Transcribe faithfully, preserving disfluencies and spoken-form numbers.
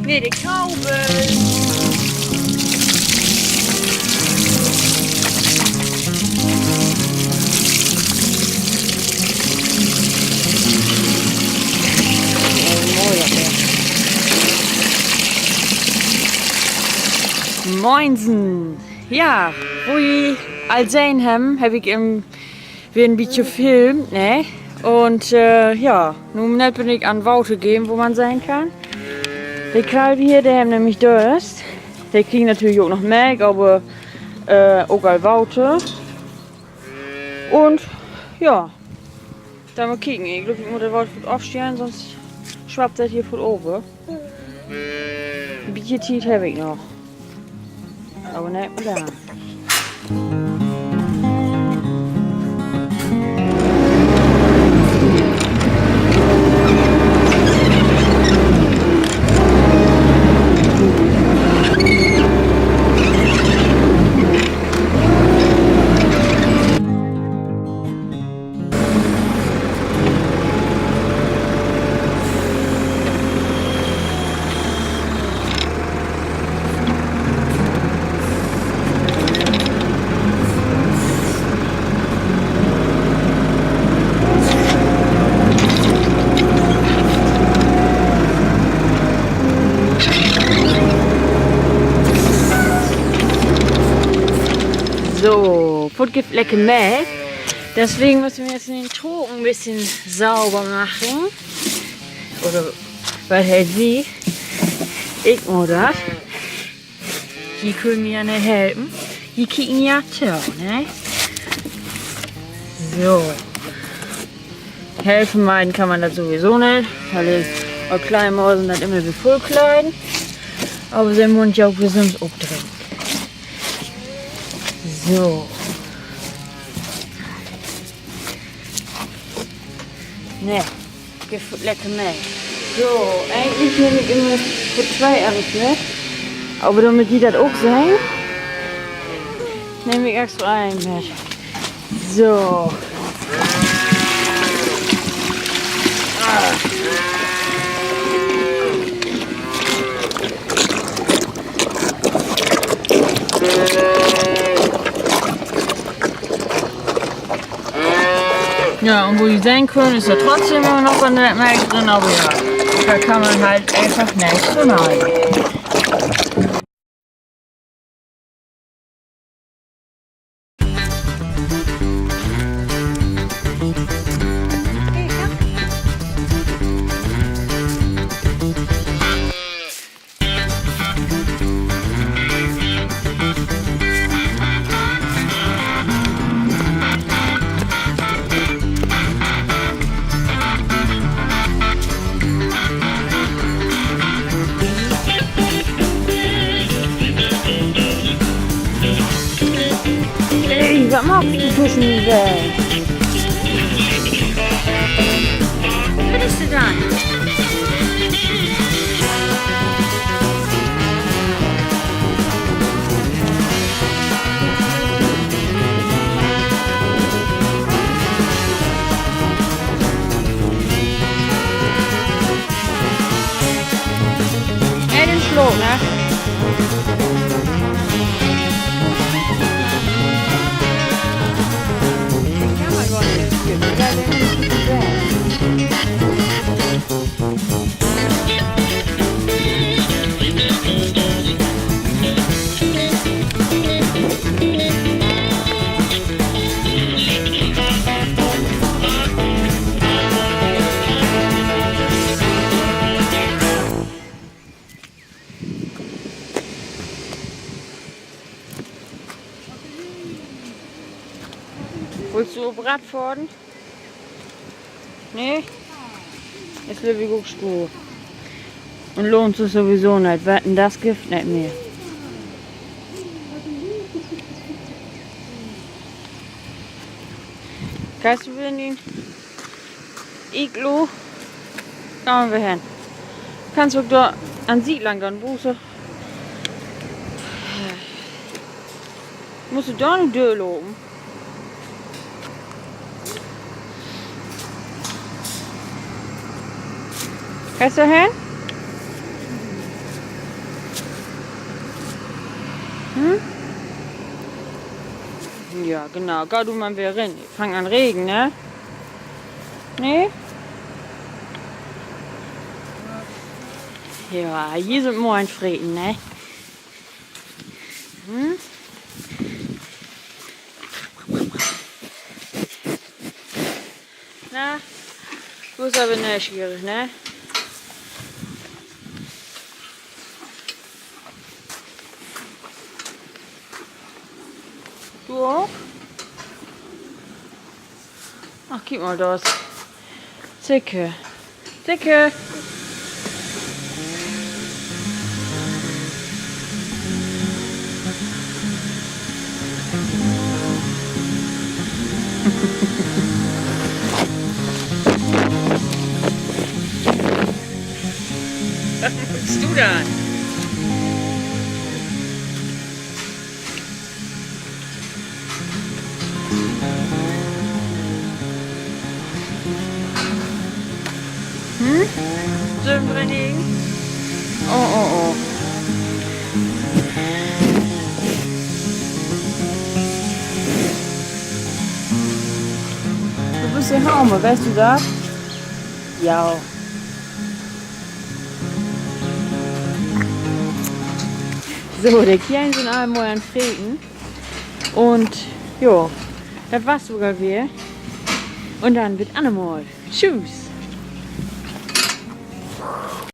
Nee, de Kabel. Moinsen. Ja, wo ji al sehn hebbt, heff ik em weer en bietje filmt, ne? Un, äh, ja, nu nett bün ik an Water geven, wo man sehn kann. De Kalven hier, de hebbt nämlich Dörst. De kriegen natürlich ok noch Melk, aver, äh, ok al Water. Un, ja, denn mal kieken. Ik glööv, ik mutt dat Water foorts ofstellen, sonst swappt dat hier foorts över. En bietje Tiet heff ik noch. Aver neet mehr lang. So, foorts gifft lecker Melk. Deswegen müssen wir jetzt den Trog ein bisschen sauber machen. Oder wat heet wi? Ik mutt dat. Ji köönt mi ja nich helpen. Ji kieken ja to, ne? So. Helpen meiden kann man dat sowieso nich. Wiel de Kleinmors dat immer weer vullkleien. Aver se mutt ja ok weer sülvst opdrinken. So. Nee, gifft lecker Melk. So, egentlich nehm ik immer foorts twee Emmers mit. Aver dormit ji dat ok seht, nehm ik extra een mit. So. Ja, un wo ji sehn köönt, is dor trotzdem immer noch wat Melk drin, aver ja, dor kann man halt eenfach nix för maken. Hey, wat maakst du twüschen de Wellen? Wat is dor denn? Wullt du op Rad fahren? Nee? Is leever ok stuur. Un lohnt sik sowieso neet, wat denn, dat gifft neet mehr. Kannst du weer in den Iglu? Gahn wi hen. Kannst ok dor an Siet lang gahn, wo se Musst du dor nu dörlopen? Hest du hen? Hm? Ja, genau. Gah du man weer rin. Fangt an regen, ne? Nee? Ja, hier sünd Moorn freten, ne? Hm? Na, du büst aver neeschierig, ne? Du ok? Ach, kiek mal, dor is Zicke. Zicke! Wat maakst du denn? Hm? Sülvst du denn? Oh, oh, oh. Du büst de Hamer, weetst du dat? Ja. So, de Kjeen sünd all mal an Freten. Un, jo, dat was 't ok al weer. Un denn bit annermal. Tschüss.